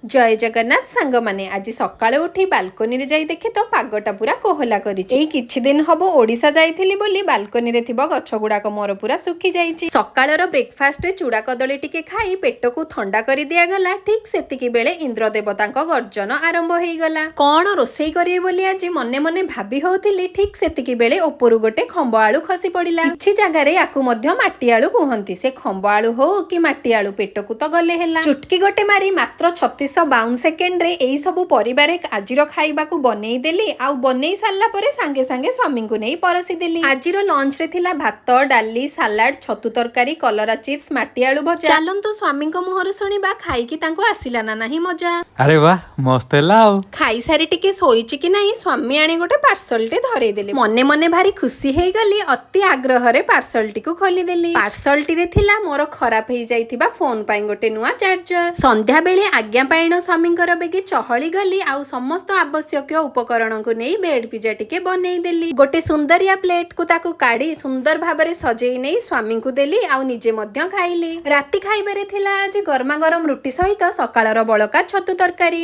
ଜୟ ଜଗନ୍ନାଥ ସାଙ୍ଗମାନେ। ଆଜି ସକାଳୁ ଉଠି ବାଲକୋନିରେ ଯାଇ ଦେଖେ ତ ପାଗଟା ପୁରା କୋହଲା କରିଛି। ଏଇ କିଛି ଦିନ ହବ ଓଡିଶା ଯାଇଥିଲି ବୋଲି ବାଲକୋନିରେ ଥିବା ଗଛ ଗୁଡାକ ମୋର ପୁରା ଶୁଖି ଯାଇଛି। ସକାଳର ବ୍ରେକଫାଷ୍ଟରେ ଚୁଡା କଦଳୀ ଟିକେ ଖାଇ ପେଟକୁ ଥଣ୍ଡା କରି ଦିଆଗଲା। ଠିକ ସେତିକି ବେଳେ ଇନ୍ଦ୍ର ଦେବତାଙ୍କ ଗର୍ଜନ ଆରମ୍ଭ ହେଇଗଲା। କଣ ରୋଷେଇ କରିବି ବୋଲି ଆଜି ମନେ ମନେ ଭାବି ହଉଥିଲି, ଠିକ ସେତିକି ବେଳେ ଉପରୁ ଗୋଟେ ଖମ୍ବ ଆଳୁ ଖସି ପଡିଲା। କିଛି ଜାଗାରେ ୟାକୁ ମଧ୍ୟ ମାଟି ଆଳୁ କୁହନ୍ତି। ସେ ଖମ୍ବ ଆଳୁ ହଉ କି ମାଟି ଆଳୁ, ପେଟକୁ ତ ଗଲେ ହେଲା। ଚୁଟକି ଗୋଟେ ମାରି ମାତ୍ର 3652 ସେକେଣ୍ଡରେ ଏଇ ସବୁ ପରିବାରେ ଆଜିର ଖାଇବାକୁ ବନେଇ ଦେଲି। ଆଉ ବନେଇ ସାରିଲା ପରେ ସାଙ୍ଗେ ସାଙ୍ଗେ ସ୍ୱାମୀଙ୍କୁ ନେଇ ପରସି ଦେଲି। ଆଜିର ଲଞ୍ଚରେ ଥିଲା ଭାତ, ଡାଲି, ସାଲାଡ, ଛତୁ ତରକାରୀ, କଲରା ଚିପ୍ସ, ମାଟି ଆଳୁ ଭଜା। ଚାଲନ୍ତୁ, ସ୍ୱାମୀଙ୍କ ମୁହଁରୁ ଶୁଣିବା ଖାଇକି ତାଙ୍କୁ ଆସିଲା ନା ନାହିଁ ମଜା। ଆରେ ବାଃ, ମସ୍ତ ହେଲା ଆଉ। ଖାଇସାରି ଟିକେ ଶୋଇଛି କି ନାହିଁ, ସ୍ୱାମୀ ଆଣି ଗୋଟେ ପାର୍ସଲଟେ ଧରେଇଦେଲେ। ମନେ ମନେ ଭାରି ଖୁସି ହେଇଗଲି। ଅତି ଆଗ୍ରହରେ ପାର୍ସଲଟିକୁ ଖୋଲିଦେଲି। ପାର୍ସଲଟିରେ ଥିଲା ମୋର ଖରାପ ହେଇଯାଇଥିବା ଫୋନ ପାଇଁ ଗୋଟେ ନୂଆ ଚାର୍ଜର। ସନ୍ଧ୍ୟା ବେଳେ ଆଜ୍ଞା ପାଇଣ ସ୍ୱାମୀଙ୍କର ବେଗେ ଚହଳି ଗଲି ଆଉ ସମସ୍ତ ଆବଶ୍ୟକୀୟ ଉପକରଣକୁ ନେଇ ବ୍ରେଡ ପିଜା ଟିକେ ବନେଇଦେଲି। ଗୋଟେ ସୁନ୍ଦରିଆ ପ୍ଲେଟକୁ ତାକୁ କାଢି ସୁନ୍ଦର ଭାବରେ ସଜେଇ ନେଇ ସ୍ୱାମୀଙ୍କୁ ଦେଲି ଆଉ ନିଜେ ମଧ୍ୟ ଖାଇଲି। ରାତି ଖାଇବାରେ ଥିଲା ଆଜି ଗରମା ଗରମ ରୁଟି ସହିତ ସକାଳର ବଳକା ଛତୁ ତରକାରୀ।